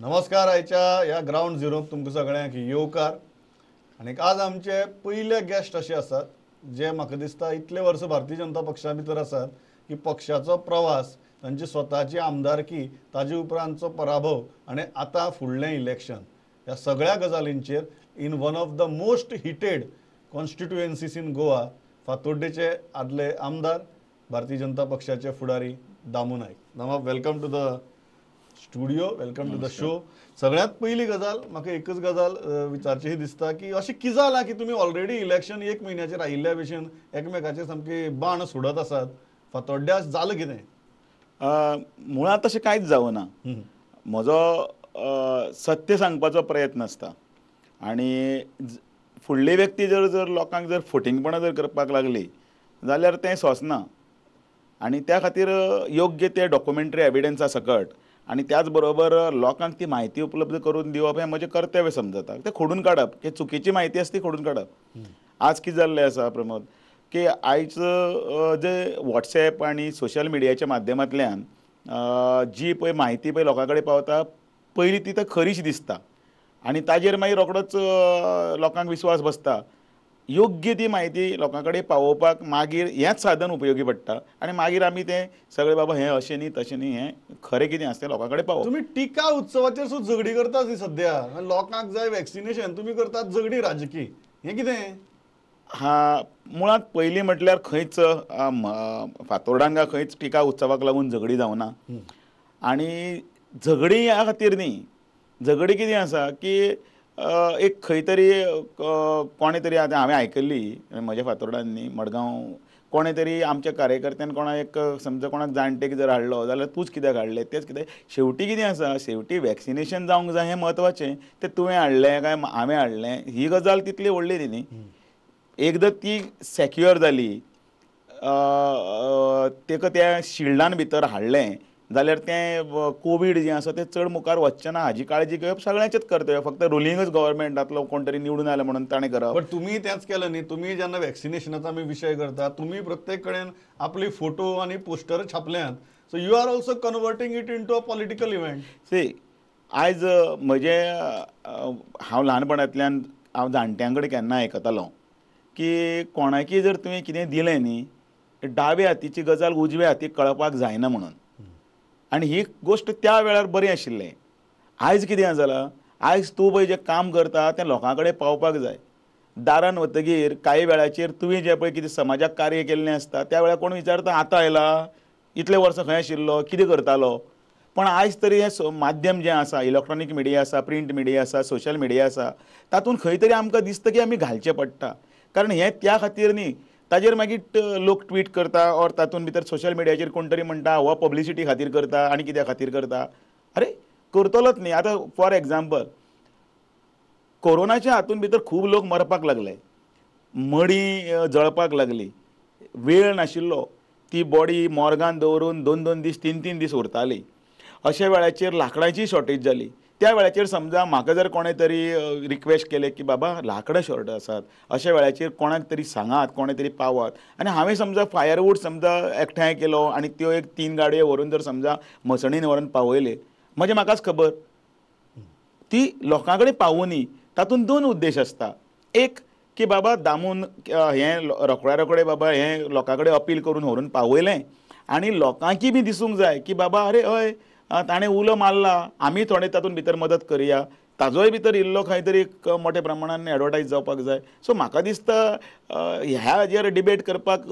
नमस्कार आयच्या ह्या ग्रावंड झिरोक तुमकां सगळ्यांक येवकार. आनी आज आमचे पयले गेस्ट अशे आसात जे म्हाका दिसता इतले वर्सां भारतीय जनता पक्षा भितर आसात की पक्षाचो प्रवास, तांची स्वताची आमदारकी, ताजे उपरांतचो पराभव आनी आतां फुडलें इलेक्शन, ह्या सगळ्या गजालींचेर in one of the most heated constituencies in Goa फातोड्डेचे आदले आमदार, भारतीय जनता पक्षाचे फुडारी Damu Naik. Damu, welcome to the studio, welcome to the show. सगळ्यात पयली गजाल म्हाका एकच गजाल विचारची दिसता की अशें कितें जालां की तुमी ऑलरेडी इलेक्शन एक म्हयन्याचेर आयिल्ल्या भशेन एकमेकाचेर सामके बाण सोडत आसात? फातोड्ड्या जालां कितें? मुळांत तशें कांयच जावना. म्हजो सत्य सांगपाचो प्रयत्न आसता आनी फुडली व्यक्ती जर जर लोकांक जर फटींगपणां जर करपाक लागली जाल्यार तें सोंसना आनी त्या खातीर योग्य ते डॉक्युमेंटरी एविडन्सा सकट आनी त्याच बरोबर लोकांक ती म्हायती उपलब्ध करून दिवप हें म्हजें कर्तव्य समजता. तें खोडून काडप की चुकीची म्हायती आसा ती खोडून काडप. आज कितें जाल्लें आसा प्रमोद की आयज जे वॉट्सएप आनी सोशल मिडियाच्या माध्यमांतल्यान जी पळय म्हायती पळय लोकां कडेन पावता, पयलीं ती तर खरीशी दिसता आनी ताजेर मागीर रोखडोच लोकांक विस्वास बसता. योग्य ती म्हायती लोकां कडेन पावोवपाक मागीर हेंच साधन उपयोगी पडटा आनी मागीर आमी तें सगळें बाबा हें अशें न्ही तशें न्ही, हें खरें कितें आसा तें लोकां कडेन पावोवप. तुमी टिका उत्सवाचेर सुद्दां झगडी करतात ती सद्या. लोकांक जाय वॅक्सिनेशन, तुमी करतात झगडी राजकी, हें कितें? हा, मुळांत पयलीं म्हटल्यार खंयच फातोर्डान काय खंयच टिका उत्सवाक लागून झगडी जावना. आनी झगडी ह्या खातीर न्ही, झगडी कितें आसा की एक खंय तरी कोणें तरी आतां हांवें आयकल्ली म्हज्या फातोर्डान न्ही, मडगांव कोणें तरी आमच्या कार्यकर्त्यान कोणा एक समजा कोणाक जाणटेक जर हाडलो जाल्यार तूंच कित्याक हाडलें, तेंच कितें. शेवटी कितें आसा, शेवटी वॅक्सिनेशन जावंक जाय हें म्हत्वाचें. तें तुवें हाडलें काय हांवें हाडलें ही गजाल तितली व्हडली न्ही. एकदां ती सॅक्युअर जाली, तेका त्या शिल्डान भितर हाडलें जाल्यार तें कोवीड जें आसा तें चड मुखार वचचें ना हाजी काळजी घेवप सगळ्यांचेच कर्तव्य. फक्त रुलिंगच गव्हर्मेंटांतलो कोण तरी निवडून आयलो म्हणून ताणें करप. बट तुमी तेंच केलें न्ही. तुमी जेन्ना वॅक्सिनेशनाचो आमी विशय करता, तुमी प्रत्येक कडेन आपली फोटो आनी poster छापल्यात. So you are also converting it into a political event. See, आयज म्हजें हांव ल्हानपणांतल्यान हांव जाणट्यां कडेन केन्ना आयकतालो की कोणाकी जर तुवें कितें दिलें न्ही, डाव्या हातीची गजाल उजव्या हातीक कळपाक जायना म्हणून. आनी ही गोश्ट त्या वेळार बरी आशिल्लें. आयज कितें जालां, आयज तूं पळय जें काम करता तें लोकां कडेन पावपाक जाय. दारान वतगीर कांय वेळाचेर तुवें जें पळय कितें समाजाक कार्य केल्लें आसता त्या वेळार कोण विचारता आतां आयला, इतले वर्सां खंय आशिल्लो, कितें करतालो. पण आयज तरी हें माध्यम जें आसा, इलेक्ट्रॉनीक मिडिया आसा, प्रिंट मिडिया आसा, सोशल मिडिया आसा, तातूंत खंय तरी आमकां दिसता की आमी घालचें पडटा. कारण हें त्या खातीर न्ही, ताजेर मागीर लोक ट्वीट करता ऑर तातूंत भितर सोशल मिडियाचेर कोण तरी म्हणटा हो पब्लिसिटी खातीर करता आनी कित्या खातीर करता. अरे करतलोच न्ही. आतां फॉर एग्जाम्पल कोरोनाच्या हातूंत भितर खूब लोक मरपाक लागले, मडीं जळपाक लागली, वेळ नाशिल्लो, ती बॉडी मॉर्गान दवरून दोन दोन दीस तीन तीन दीस उरताली. अशा वेळाचेर लांकडांची शॉर्टेज जाली. त्या वेळाचेर समजा म्हाका जर कोणें तरी रिक्वेस्ट केलें की बाबा लांकडां शॉर्ट आसात, अशा वेळाचेर कोणाक तरी सांगात, कोणें तरी पावात, आनी हांवें समजा फायरवूड समजा एकठांय केलो आनी त्यो एक 3 गाडयो व्हरून जर समजा मसणीन व्हरून पावयले, म्हजें म्हाकाच खबर ती लोकां कडेन पावोनी. तातूंत 2 उद्देश आसता. एक की बाबा दामून हें रोखड्या रोखडें बाबा हें लोकां कडेन अपील करून व्हरून पावयलें आनी लोकांकी बी दिसूंक जाय की बाबा अरे हय ताणें उलो मारला, आमी थोडे तातूंत भितर मदत करया, ताजोय भितर इल्लो खंय तरी एक मोठ्या प्रमाणान एडवर्टायज जावपाक जाय. सो म्हाका दिसता ह्या हाजेर डिबेट करपाक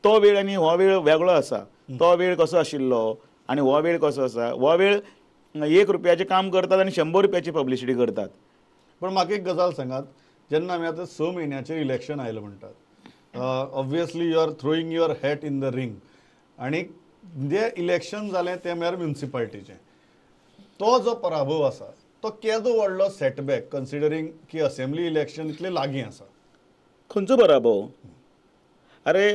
तो वेळ आनी हो वेळ वेगळो आसा. तो वेळ कसो आशिल्लो आनी हो वेळ कसो आसा. हो वेळ 1 रुपयाचें काम करतात आनी 100 रुपयाची पब्लिसिटी करतात. पण म्हाका एक गजाल सांगात, जेन्ना आमी आतां 6 म्हयन्याचेर इलेक्शन आयलें म्हणटात, obviously you are throwing your hat in the ring, आनी जे इलेक्शन जालें तें म्हळ्यार म्युनिसिपालिटीचें, तो जो पराभव आसा तो केदो व्हडलो सेटबॅक कन्सिडरींग की असेंब्ली इलेक्शन इतलें लागीं आसा? खंयचो पराभव? अरे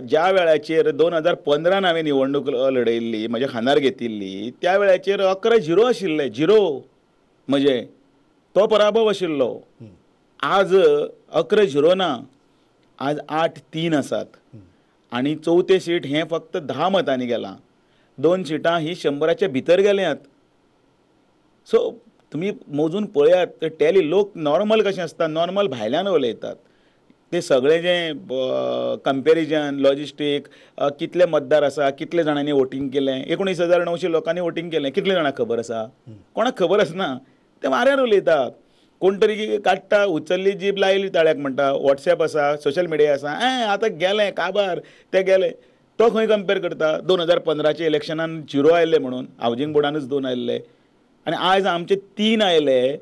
ज्या वेळाचेर 2015 हांवें निवडणूक लढयल्ली, म्हज्या खांदार घेतिल्ली, त्या वेळाचेर 11-0 आशिल्ले, 0 म्हजें तो पराभव आशिल्लो. आज 11-0 ना, आज 8-3 आसात आनी चवथें सीट हें फक्त 10 मतांनी गेलां. 2 सिटां ही 100च्या भितर गेल्यात. सो तुमी मोजून पळयात ते टॅली लोक नॉर्मल कशें आसता, नॉर्मल भायल्यान उलयतात ते सगळे जे कंपेरिजन लॉजिस्टीक, कितले मतदार आसा, कितले जाणांनी वोटींग केलें, 19,900 लोकांनी वोटींग केलें, कितले जाणांक खबर आसा? कोणाक खबर आसना, ते वाऱ्यार उलयतात. कोण तरी काडटा, उचल्ली जीब लायली ताळ्याक म्हणटा, वॉट्सएप आसा, सोशल मिडिया आसा, आतां गेलें काबार ते गेले. तो खंय कंपेर करता? 2015 इलेक्शनान 0 आयले म्हणून हावजींग बोर्डानूच 2 आयिल्ले आनी आयज आमचे 3 आयले,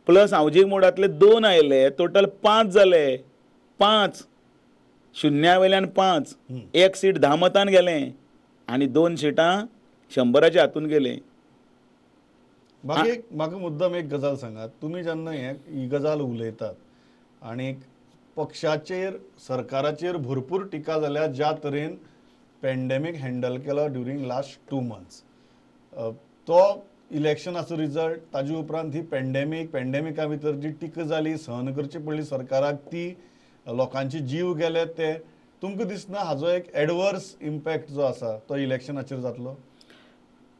प्लस हावजींग बोर्डांतले 2 आयले, टोटल 5 जाले. 5 शुन्या वयल्यान 5, 1 सीट 10 मतान गेलें आनी 2 सिटां 100 हातून गेले. बाकी म्हाका मुद्दम एक गजाल सांगात, तुमी जेन्ना ही गजाल उलयतात आनी पक्षाचेर सरकाराचेर भरपूर टिका जाल्या ज्या तरेन पॅन्डेमीक हँडल केलो ड्युरींग लास्ट 2 मंथ्स, तो इलेक्शनाचो रिजल्ट, ताजे उपरांत ही पॅन्डेमीक, पॅन्डेमिका भितर जी टिका जाली, सहन करची पडली सरकाराक, ती लोकांचे जीव गेले, ते तुमकां दिसना हाजो एक एडवर्स इम्पॅक्ट जो आसा तो इलेक्शनाचेर जातलो?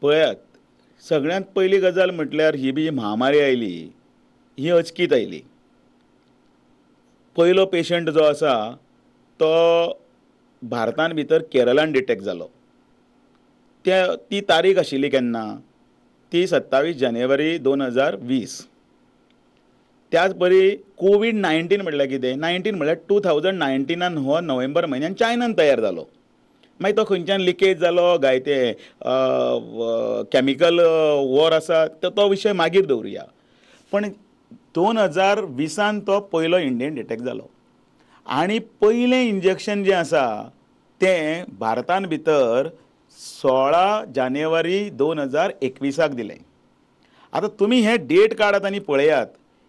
पळयात, सगळ्यांत पयली गजाल म्हटल्यार ही बी महामारी आयली ही अचकीत आयली. पयलो पेशंट जो आसा तो भारतान भितर केरळान डिटेक्ट जालो. त्या ती तारीख आशिल्ली केन्ना? ती 27 जानेवारी 2020. त्याच बरी कोवीड 19 म्हटल्यार कितें? 19 म्हळ्यार 2019 हो नोव्हेंबर म्हयन्यान चायनान तयार जालो. मागीर तो खंयच्यान लिकेज जालो काय ते कॅमिकल वॉर आसा तो विशय मागीर दवरुया. पण 2020 तो पयलो इंडियन डिटेक्ट जालो आनी पयलें इंजेक्शन जें आसा तें भारतान भितर 16 जानेवारी 2021 दिलें. आतां तुमी हें डेट काडात आनी पळयात,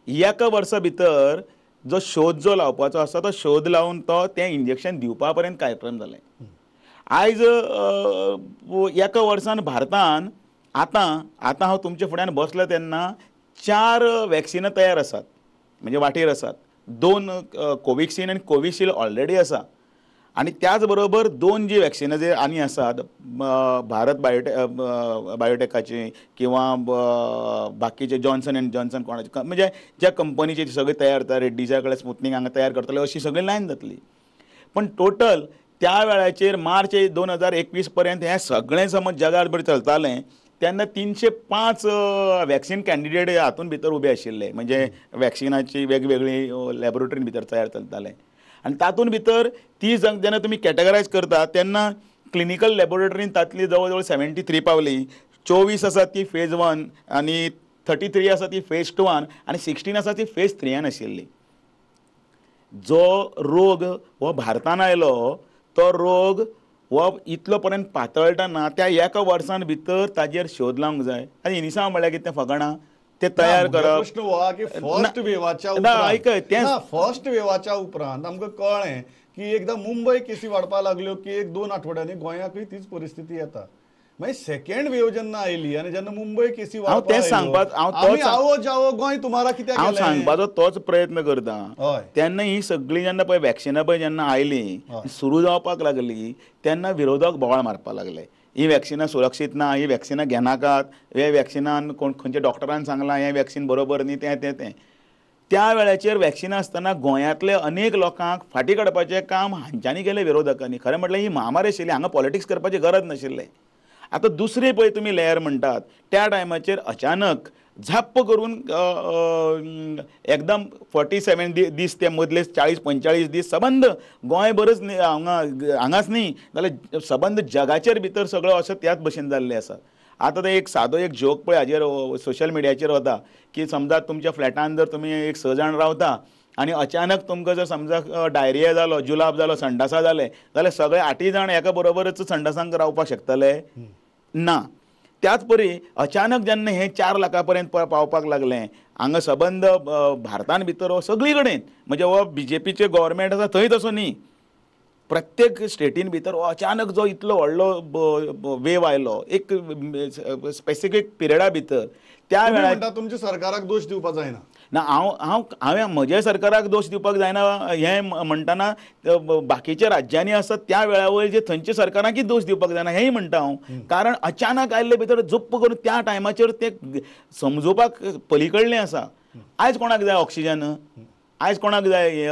एका वर्सा भितर जो शोध जो लावपाचो आसा तो शोध लावन तो तें इंजेक्शन दिवपा पर्यंत कार्यक्रम जालें. आयज एका वर्सान भारतान आतां आतां हांव तुमच्या फुड्यान बसला तेन्ना 4 वॅक्सिनां तयार आसात, म्हणजे वाटेर आसात. 2 कोविक्सिन आनी कोविशिल्ड ऑलरेडी आसा आनी त्याच बरोबर 2 जी वॅक्सिनां जे आनी आसात, भारत बायोटेकाची किंवा बाकीचे जॉन्सन एंड जॉन्सन कोणाचे, म्हणजे ज्या कंपनीचे सगळे तयार जाता, रेड्डीच्या कडेन स्पुतनीक हांगा तयार करतले, अशी सगळी लायन जातली. पण टोटल त्या वेळाचेर मार्च 2021 पर्यंत हें सगळें समज जगार बरें चलतालें तेन्ना 305 वॅक्सिन कॅन्डिडेट हातून भितर उबे आशिल्ले, म्हणजे वॅक्सिनाची वेगवेगळी लॅबोरेटरीन भितर तयार चलतालें. आनी तातूंत भितर ती जेन्ना तुमी कॅटेगरायज करता तेन्ना क्लिनिकल लॅबोरेटरीन तातली जवळ जवळ 73 पावली, 24 आसा ती फेज 1 आनी 33 आसा ती फेज 2 आनी 16 आसा ती फेज 3 आशिल्ली. जो रोग हो भारतान आयलो तो रोग हो इतलो पर्यंत पातळटाना त्या एका वर्सान भितर ताजेर शोध लावंक जाय. आनी इनिसांव म्हळ्यार कितें फकाणां ते तयार करप. प्रश्न हो की फर्स्ट वेवाच्या उपरांत, फर्स्ट वेवाच्या उपरांत आमकां कळ्ळें की एकदां मुंबय केसी वाडपाक लागल्यो की 1-2 आठवड्यांनी गोंयाकूय तीच परिस्थिती येता. मागीर सेकंड वेव जेन्ना आयली आनी जेन्ना मुंबय केसी वाडपाक, आवो जावो गोंय तुम्हाला कित्याक, हांव सांगपाचो तोच प्रयत्न करता. तेन्ना ही सगळी जेन्ना पळय वॅक्सिनां पळय जेन्ना आयली सुरू जावपाक लागली तेन्ना विरोधक बोवाळ मारपाक लागले, ही वॅक्सिनां सुरक्षीत ना, ही वॅक्सिनां घेनाकात, हे वॅक्सिनान कोण खंयच्या डॉक्टरान सांगलां हें वॅक्सिन बरोबर न्ही, तें तें तें. त्या वेळाचेर वॅक्सिनां आसतना गोंयांतले अनेक लोकांक फाटीं काडपाचें काम हांच्यांनी केलें विरोधकांनी. खरें म्हटल्यार ही महामारी आशिल्ली, हांगा पॉलिटिक्स करपाची गरज नाशिल्लें. आतां दुसरी पळय तुमी लेयर म्हणटात त्या टायमाचेर अचानक झाप्प करून एकदम 47 दीस ते मदले 40-45 दीस सबंद गोंयभरच हांगा हांगाच न्ही जाल्यार सबंद जगाचेर भितर सगळो असो त्याच भशेन जाल्लें आसा. आतां ते एक सादो एक जोक पळय हाजेर सोशल मिडियाचेर वता की समजा तुमच्या फ्लॅटान जर तुमी एक 6 जाण रावता आनी अचानक तुमकां जर समजा डायरिया जालो, जुलाब जालो, संडासा जाले जाल्यार सगळे 8 जाण एका बरोबरच संडासांक रावपाक शकतले ना. त्याच परी अचानक जेन्ना हें 4 लाखां पर्यंत पावपाक लागलें हांगा सबंद भारतान भितर सगळी कडेन, म्हणजे हो बीजेपीचे गव्हर्मेंट आसा थंय तसो न्ही, प्रत्येक स्टेटीन भितर हो अचानक जो इतलो व्हडलो वेव आयलो एक स्पेसिफीक पिरियडा भितर, त्या वेळार तुमच्या सरकाराक दोश दिवपाक जायना. ना हांव हांव हांवें म्हज्या सरकाराक दोश दिवपाक जायना हें म्हणटना बाकीच्या राज्यांनी आसा त्या वेळा वयर जे थंयच्या सरकारांकय दोश दिवपाक जायना हेंय म्हणटा हांव. कारण अचानक आयिल्ले भितर जुप्प करून त्या टायमाचेर ते समजोवपाक पलीकडलें आसा. आयज कोणाक जाय ऑक्सिजन, आयज कोणाक जाय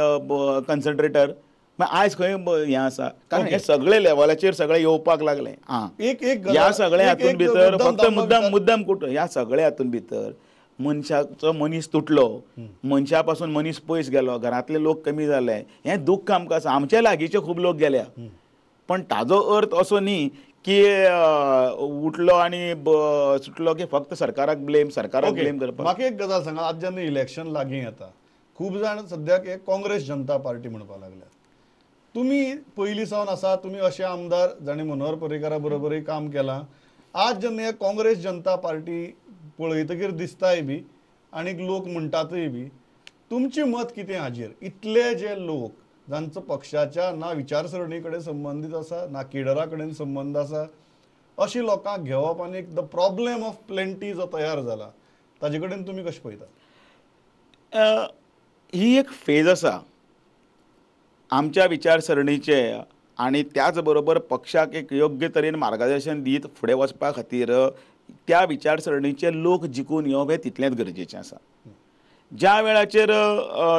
कन्सन्ट्रेटर, आयज खंय हें आसा. कारण हे सगळे लेवलाचेर सगळे येवपाक लागले. आं, ह्या सगळ्या हातून भितर फक्त मुद्दाम मुद्दाम कुठं ह्या सगळ्या हातून भितर मनशाचो मनीस तुटलो, मनशा पासून मनीस पयस गेलो, घरांतले लोक कमी जाले, हें दुख्ख आमकां आसा. आमच्या लागींचे खूब लोक गेल्या, पण ताजो अर्थ असो न्ही की उठलो आनी सुटलो की फक्त सरकाराक ब्लेम, सरकाराक ब्लेम करपाक. म्हाका एक गजाल सांगा, आज जेन्ना इलेक्शन लागीं येता खूब जाण सद्याक एक काँग्रेस जनता पार्टी म्हणपाक लागल्या. तुमी पयलीं सावन आसा, तुमी अशे आमदार जांणी मनोहर पर्रीकारा बरोबरूय काम केलां. आज जेन्ना हे काँग्रेस जनता पार्टी पळयतकीर दिसताय बी आनी लोक म्हणटातय बी, तुमचें मत कितें हाजेर? इतले जे लोक जांचो पक्षाच्या ना विचारसरणी कडेन संबंदीत आसा ना केडरा कडेन संबंद आसा अशी लोकांक घेवप आनी the problem of plenty जो तयार जाला ताजे कडेन तुमी कशें पळयतात? ही एक फेज आसा आमच्या विचारसरणीचे आनी त्याच बरोबर पक्षाक एक योग्य तरेन मार्गदर्शन दीत फुडें वचपा खातीर त्या विचारसरणीचे लोक जिखून येवप हें तितलेंच गरजेचें आसा. ज्या वेळाचेर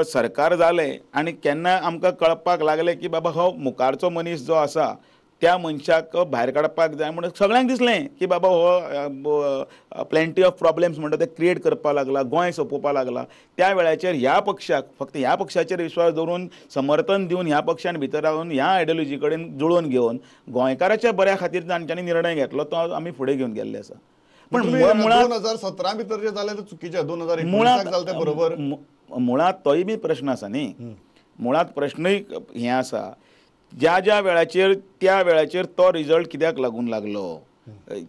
सरकार जालें आनी केन्ना आमकां कळपाक लागलें की बाबा हो मुखारचो मनीस जो आसा त्या मनशाक भायर काडपाक जाय म्हणून सगळ्यांक दिसलें की बाबा हो प्लेंटी ऑफ प्रॉब्लेम्स म्हणटा ते क्रिएट करपाक लागला, गोंय सोंपोवपाक लागला. त्या वेळाचेर ह्या पक्षाक फक्त ह्या पक्षाचेर विश्वास दवरून समर्थन दिवन ह्या पक्षान भितर रावन ह्या आयडियोलॉजी कडेन जुळोवन घेवन गोंयकाराच्या बऱ्या खातीर तांच्यांनी निर्णय घेतलो तो आमी फुडें घेवन गेल्ले आसा. पण मुळात 2017 भितर जे जालें ते चुकीचें, 2019 जालें तें बरोबर. मुळात तोय बी प्रश्न आसा न्ही, मुळात प्रश्नूय हें आसा ज्या ज्या वेळाचेर त्या वेळाचेर तो रिजल्ट कित्याक लागून लागलो.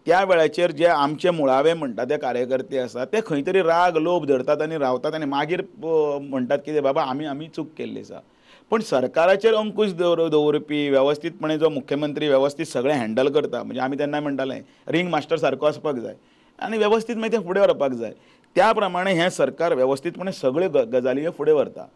त्या वेळाचेर जे आमचे मुळावे म्हणटा ते कार्यकर्ते आसा ते खंय तरी राग लोभ धरतात आनी रावतात आनी मागीर म्हणटात कितें बाबा आमी आमी चूक केल्ली आसा. पण सरकाराचेर अंकुश दवरपी वेवस्थीतपणे जो मुख्यमंत्री वेवस्थीत सगळें हँडल करता, म्हणजे आमी तेन्ना म्हणटाले रिंग मास्टर सारको आसपाक जाय आनी वेवस्थीत मागीर तें फुडें व्हरपाक जाय. त्या प्रमाणे हें सरकार वेवस्थीतपणे सगळ्यो गजाली फुडें व्हरता.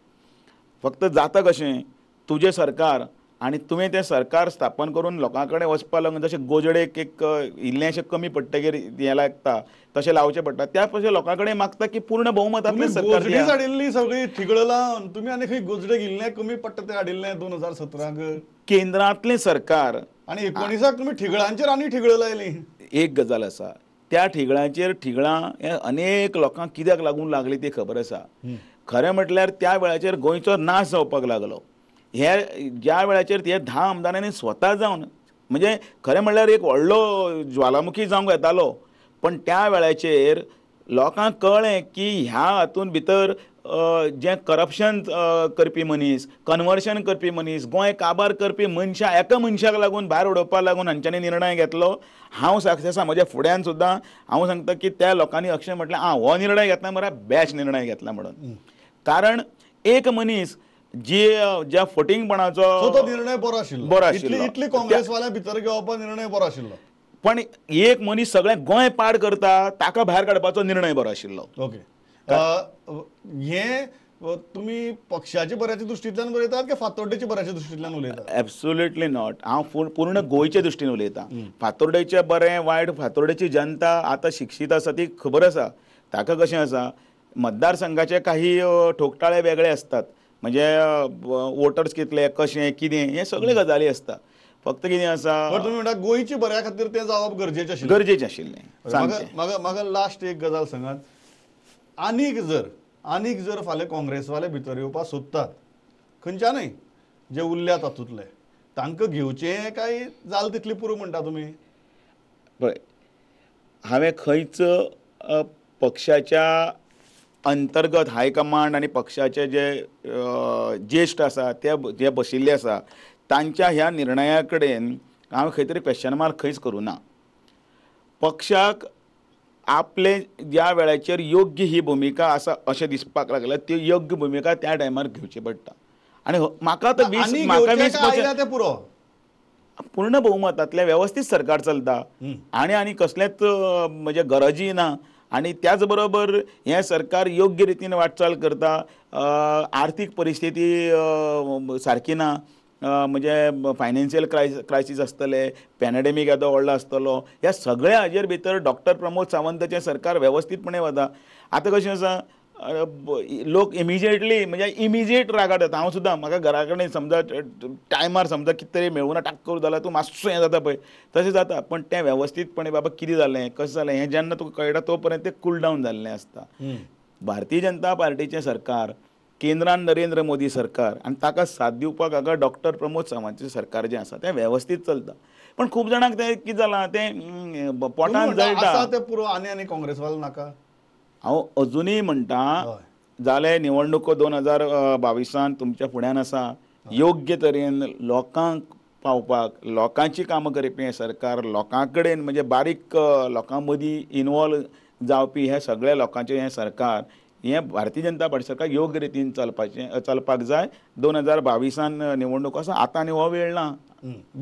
फक्त जाता कशें तुजें सरकार आनी तुवें तें सरकार स्थापन करून लोकां कडेन वचपाक लागून जशें गोजडेक एक इल्लें अशें कमी पडटकीर हें लागता तशें लावचें पडटा, त्या पयशे लोकां कडेन मागता की पूर्ण बहुमतांतलें सरकार गोजडी हाडिल्ली सगळी थिगळ लावन तुमी आनी खंय गोजडेक इल्लें कमी पडटा तें हाडिल्लें 2017 केंद्रांतलें सरकार आनी 19 तुमी ठिगळांचेर आनी ठिगळ लायली. एक गजाल आसा, त्या ठिगळांचेर ठिगळां हे अनेक लोकांक कित्याक लागून लागली ती खबर आसा. खरें म्हटल्यार त्या वेळाचेर गोंयचो नाश जावपाक लागलो. हे ज्या वेळाचेर ते 10 आमदारांनी स्वता जावन म्हणजे खरें म्हणल्यार एक व्हडलो ज्वालामुखी जावंक येतालो, पण त्या वेळाचेर लोकांक कळ्ळें की ह्या हातूंत भितर जें करप्शन करपी मनीस, कन्वर्शन करपी मनीस, गोंय काबार करपी मनशां एका मनशाक लागून भायर उडोवपाक लागून हांच्यांनी निर्णय घेतलो. हांव साक्षी आसा, म्हज्या फुड्यान सुद्दां हांव सांगता की त्या लोकांनी अशें म्हटलें आं हो निर्णय घेतला मरे बेस्ट निर्णय घेतला म्हणून. कारण एक मनीस जे ज्या फटींगपणाचो तो निर्णय बरो आशिल्लो, बरो आशिल्लो, इतली काँग्रेसवाल्या भितर घेवपा निर्णय बरो आशिल्लो, पण एक मनीस सगळें गोंय पाड करता ताका भायर काडपाचो निर्णय बरो आशिल्लो. ओके, हे तुम्ही पक्षाचे बऱ्याच्या दृष्टींतल्यान बरयतात की फातोर्डेच्या बऱ्याच्या दृष्टींतल्यान उलयतात? एब्सोल्युटली not, हांव पूर्ण गोंयच्या दृष्टीन उलयतां. फातोर्डेचे बरें वायट फातोर्डेची जनता आतां शिक्षीत आसा ती खबर आसा ताका कशें आसा. मतदारसंघाचे काही ठोकटाळे वेगळे आसतात, म्हणजे वोटर्स कितले कशें कितें हे सगळे गजाली आसता. फक्त कितें आसा तुमी म्हणटा गोंयची बऱ्या खातीर तें जावप गरजेचें आशिल्लें, गरजेचें आशिल्लें. म्हाका लास्ट एक गजाल सांगात, आनीक जर फाल्यां काँग्रेसवाले भितर येवपाक सोदतात खंयच्यानूय जे उरल्या तातूंतले तांकां घेवचें काय जाल तितली पुरो म्हणटा तुमी? पळय, हांवें खंयच पक्षाच्या अंतर्गत हायकमांड आनी पक्षाचे जे ज्येश्ठ आसा ते जे बशिल्ले आसा तांच्या ह्या निर्णया कडेन हांवें खंय तरी क्वेश्चन मार्क खंयच करूं ना. पक्षाक आपले ज्या वेळाचेर योग्य ही भुमिका आसा अशें दिसपाक लागलें ती योग्य भुमिका त्या टायमार घेवची पडटा. आनी म्हाका तर 20 पुरो पूर्ण बहुमतांतलें वेवस्थीत सरकार चलता आनी आनी कसलेंच म्हणजे गरजूय ना. आनी त्याच बरोबर हें सरकार योग्य रितीन वाटचाल करता. आर्थीक परिस्थिती सारकी ना, म्हणजे फायनान्शियल क्रायसीस आसतले, पॅनडेमीक येदो व्हडलो आसतलो, ह्या सगळ्या हाजेर भितर डॉक्टर प्रमोद सावंताचें सरकार वेवस्थीतपणे वता. आतां कशें आसा, लोक इमिजिएटली म्हणजे इमिजिएट रागार जाता. हांव सुद्दां म्हाका घरा कडेन समजा टायमार समजा कितें तरी मेळूना टाक करूं जाल्यार तूं मातसो हें जाता पळय, तशें जाता. पण तें वेवस्थीतपणे बाबा कितें जालें कशें जालें हें जेन्ना तुका कळटा तो पर्यंत तें कूल डावन जाल्लें आसता. भारतीय जनता पार्टीचें सरकार, केंद्रान नरेंद्र मोदी सरकार आनी ताका साथ दिवपाक हांगा डॉक्टर प्रमोद सावंताचें सरकार जें आसा तें वेवस्थीत चलता. पण खूब जाणांक तें कितें जालां तें पोटान जळटा. तें पुरो आनी आनी काँग्रेसवालो नाका. हांव अजुनूय म्हणटा, जालें निवडणुको 2022 तुमच्या फुड्यान आसा, योग्य तरेन लोकांक पावपाक, लोकांची कामां करपी हें सरकार, लोकां कडेन म्हणजे बारीक लोकां मदीं इनवॉल्व जावपी हे सगळ्या लोकांचें हें सरकार, हें भारतीय जनता पार्टी सरकार योग्य रितीन चलपाचें चलपाक जाय. 2022 निवडणूक आसा, आतां आनी हो वेळ ना.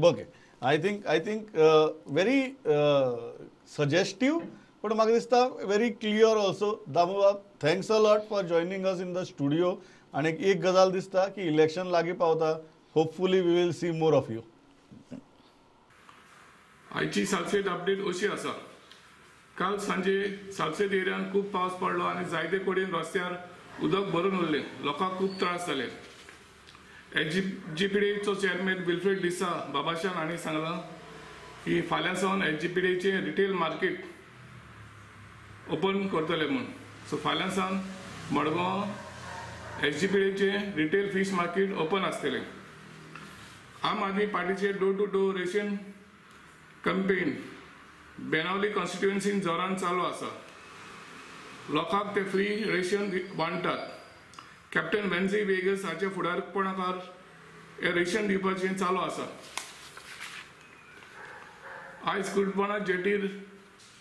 Okay, I think very suggestive, पण म्हाका दिसता व्हेरी क्लियर ऑल्सो. दामूबाब, thanks a lot for joining us in the studio. आनी एक गजाल दिसता की इलेक्शन लागीं पावता, hopefully we will see more of you. आयची सालसेत अपडेट अशी आसा. काल सांजे सालसेत एरियान खूब पावस पडलो आनी जायते कडेन रस्त्यार उदक भरून उरलें, लोकांक खूब त्रास जाले. एसजीपीडीएचो चेअरमॅन विल्फ्रेड डिसा बाबाशान हांणी सांगलां की फाल्यां सावन एसजीपीडीएचें रिटेल मार्केट ओपन करतले म्हूण. सो फाल्यां सावन मडगांव एसजीपीडीएचें रिटेल फीश मार्केट ओपन आसतलें. आम आदमी पार्टीचे door to door ration campaign Benaulim कॉन्स्टिट्युएन्सीन जोरान चालू आसा. लोकांक ते फ्री रेशन वांट्टात. कॅप्टन वेन्झी वेगस हाच्या फुडारपणाखाल हें रेशन दिवपाचें चालू आसा. आयज कुडपणा जेटीर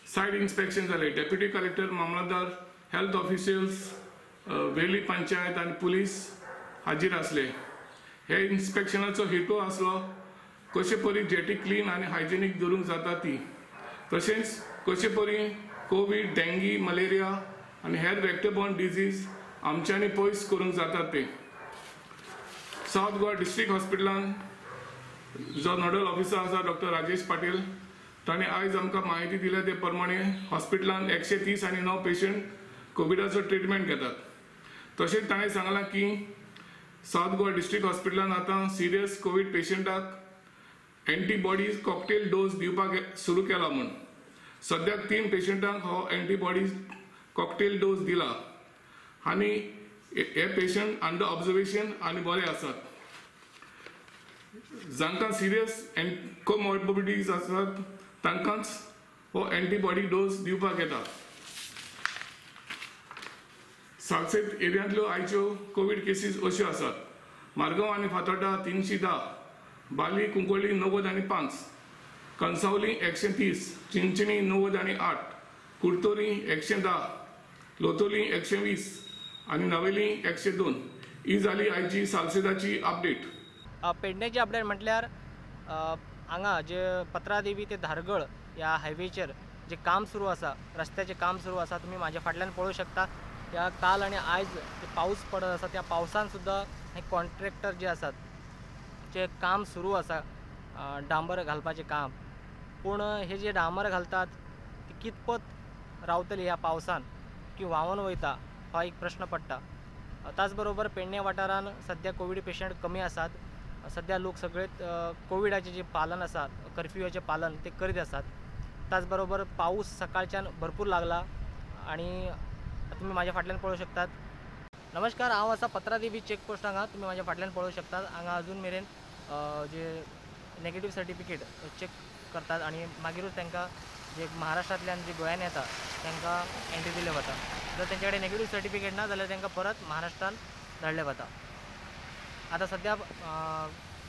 सायट इन्स्पेक्शन जालें. डेप्युटी कलेक्टर, मामलतदार, हेल्थ ऑफिशियल्स, वेली पंचायत आनी पुलीस हाजीर आसले. हे इन्स्पेक्शनाचो हेतू आसलो कशे परी जेटी क्लीन आनी हायजेनीक दवरूंक जाता ती, तशेंच कशे परी कोवीड, डेंगी, मलेरिया आनी हेर वेक्टर बॉर्न डिजीज आमच्यांनी पयस करूंक जाता ते. सावथ गोवा डिस्ट्रिक्ट हॉस्पिटलान जो नोडल ऑफिसर आसा डॉक्टर राजेश पाटील, ताणें आयज आमकां म्हायती दिल्या ते प्रमाणे हॉस्पिटलान 130 आनी 9 पेशंट कोविडाचो ट्रिटमेंट घेतात. तशेंच ताणें सांगलां की सावथ गोवा डिस्ट्रिक्ट हॉस्पिटलान आतां सिरियस कोवीड पेशंटाक एंटीबॉडीज कॉकटेल डोस दिवपाक सुरू केला म्हूण. सद्याक 3 पेशंटांक हो एंटीबॉडीज कॉकटेल डोस दिला आनी हे पेशंट अंडर ऑब्जर्वेशन आनी बरे आसात. जांकां सिरियस कोमॉर्बिडिटीज आसात तांकांच हो एंटीबॉडी डोस दिवपाक येता. सालसेत एरियांतल्यो आयच्यो कोवीड केसीस अश्यो आसात. मारगांव आनी फातोर्डा 310, बाली कुंकळ्ळी 95, कंसावली 130, चिंचणी 98, कुडतोरी 110, लोतोली 120 आनी नवेली 102. ही जाली आयची सालसेताची अपडेट. पेडण्याची अपडेट म्हटल्यार हांगा जे पत्रादेवी ते धारगळ ह्या हायवेचेर जे काम सुरू आसा, रस्त्याचें काम सुरू आसा, तुमी म्हाज्या फाटल्यान पळोवंक शकता. ह्या काल आनी आयज जे पावस पडत आसा त्या पावसान सुद्दां हे कॉन्ट्रॅक्टर जे आसात जे काम सुरू आसा डांबर घालपाचें काम, पूण हे जे डांबर घालतात ती कितपत रावतली ह्या पावसान की व्हांवन वयता हो एक प्रश्न पडटा. त्याच बरोबर पेडणे वाठारान सद्या कोवीड पेशंट कमी आसात. सद्या लोक सगळे कोविडाचें जें पालन आसा, कर्फ्यूचें पालन ते करीत आसात. त्याच बरोबर पावस सकाळच्यान भरपूर लागला आनी तुमी म्हाज्या फाटल्यान पळोवंक शकतात. नमस्कार, हांव आसा पत्रादेवी चेकपोस्ट हांगा. तुमी म्हाज्या फाटल्यान पळोवंक शकतात. हांगा अजून मेरेन जे नेगेटीव सर्टिफिकेट चॅक करतात आनी मागीरूच तांकां जे महाराष्ट्रांतल्यान जे गोंयान येता तांकां एंट्री दिले वता. जर तेंचे कडेन नेगेटीव सर्टिफिकेट ना जाल्यार तांकां परत महाराष्ट्रान धाडले वता. आतां सद्या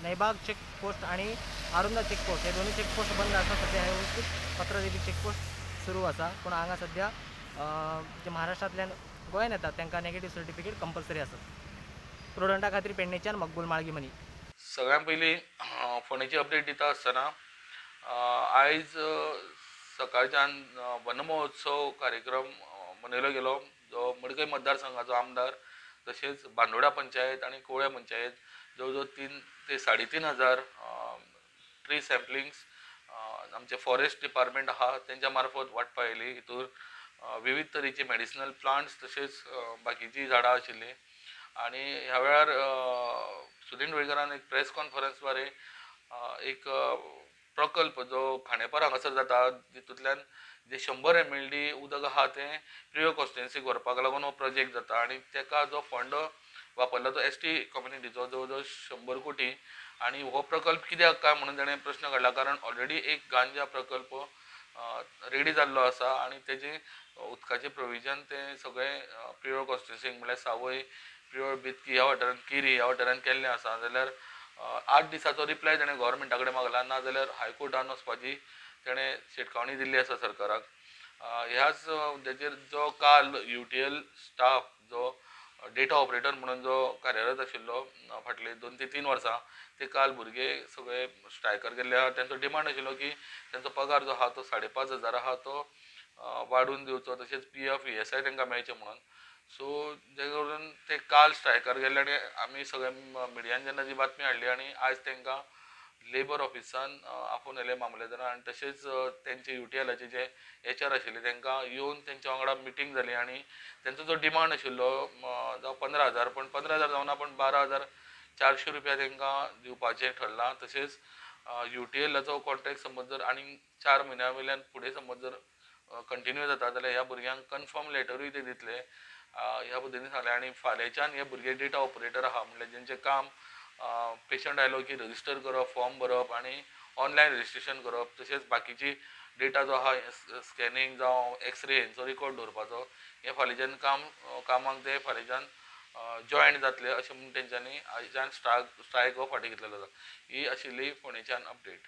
नैबाग चेकपोस्ट आनी आरुंदा चेकपोस्ट हे दोनूय चेकपोस्ट बंद आसा. सद्या हे वस्तूच पत्रादेवी चेकपोस्ट सुरू आसा, पूण हांगा सद्या जे महाराष्ट्रांतल्यान गोंयान येतात तांकां नेगेटीव सर्टिफिकेट कंपल्सरी आसा. प्रुडंटा खातीर पेडणेच्यान मकबूल माळगी मनी. सगळ्यां पयलीं फोंडेची अपडेट दिता आसतना आयज सकाळच्यान वनमहोत्सव कार्यक्रम मनयलो गेलो, जो मडकय मतदारसंघाचो आमदार, तशेंच बांदोडा पंचायत आनी कोवळ्या पंचायत जवळ जवळ 3 ते 3,500 ट्री सॅम्पलिंग्स आमचे फॉरेस्ट डिपार्टमेंट आहा तेंच्या मार्फत वांटपा येयली. हितूर विविध तरेची मेडिसिनल प्लांट्स तशेंच बाकीचीं झाडां आशिल्लीं. आनी ह्या वेळार सुदीन ढवळीकारान एक प्रेस कॉन्फरन्सद्वारे एक प्रकल्प जो खांडेपार हांगासर जाता, तितूंतल्यान जे 100 MLD उदक आहा तें प्रियोळ कॉन्स्टिट्युएन्सीक व्हरपाक लागून हो प्रोजेक्ट जाता आनी तेका जो फंड वापरला तो एस टी कम्युनिटीचो जवळ जवळ 100 कोटी. आनी हो प्रकल्प कित्याक काय म्हणून ताणें प्रश्न काडला, कारण ऑलरेडी एक गांजा प्रकल्प रेडी जाल्लो आसा आनी तेजें उदकाचें प्रोविजन तें सगळें प्रियोळ कॉन्स्टिट्युएन्सीक म्हणल्यार सावय, प्रियोळ, बेतकी ह्या वाठारांत, केरी ह्या वाठारांत केल्लें आसा. जाल्यार 8 दिसाचो रिप्लाय ताणें गव्हर्मेंटा कडेन मागला, ना जाल्यार हायकोर्टान वचपाची ताणें शिटकावणी दिल्ली आसा सरकाराक. ह्याच मुद्द्याचेर जो काल UTL staff जो डेटा ऑपरेटर म्हणून जो कार्यरत आशिल्लो फाटले 2 ते 3 वर्सां, ते काल भुरगे सगळे स्ट्रायकार गेल्ले आहा. तेंचो डिमांड आशिल्लो की तेंचो पगार जो आहा तो 5,500 आहा तो वाडून दिवचो, तशेंच PF ESI तांकां मेळचें म्हणून. सो जे करून ते काल स्ट्रायकार गेल्ले आनी आमी सगळे मिडियान जेन्ना जी बातमी हाडली आनी आयज तांकां लेबर ऑफिसान आपोवन येयले मामलेदारान आनी तशेंच तेंचे UTLाचे जे HR आशिल्ले तांकां येवन तेंच्या वांगडा मिटींग जाली आनी तेंचो जो डिमांड आशिल्लो जावं 15,000, पण 15,000 जावना पण 12,400 रुपया तांकां दिवपाचें ठरलां. तशेंच UTLाचो कॉन्ट्रॅक्ट समज जर आनी 4 म्हयन्या वयल्यान फुडें समज जर कंटिन्यू जाता जाल्यार ह्या भुरग्यांक कन्फर्म लेटरूय ते दितले ह्या पद्दतीन सांगलें. आनी फाल्यांच्यान हे भुरगे डेटा ऑपरेटर आहा, म्हणल्यार जेंचें काम पेशंट आयलो की रजिस्टर करप, फॉर्म भरप आनी ऑनलायन रजिस्ट्रेशन करप, तशेंच बाकीची डेटा जो आहा स्कॅनिंग जावं एक्सरे हेंचो रिकॉर्ड दवरपाचो, हें फाल्यांच्यान कामाक ते फाल्यांच्यान जॉयन जातले अशें म्हूण तेंच्यांनी आयच्यान स्ट्रायक हो फाटीं घेतलेलो आसा. ही आशिल्ली फोंडेच्यान अपडेट.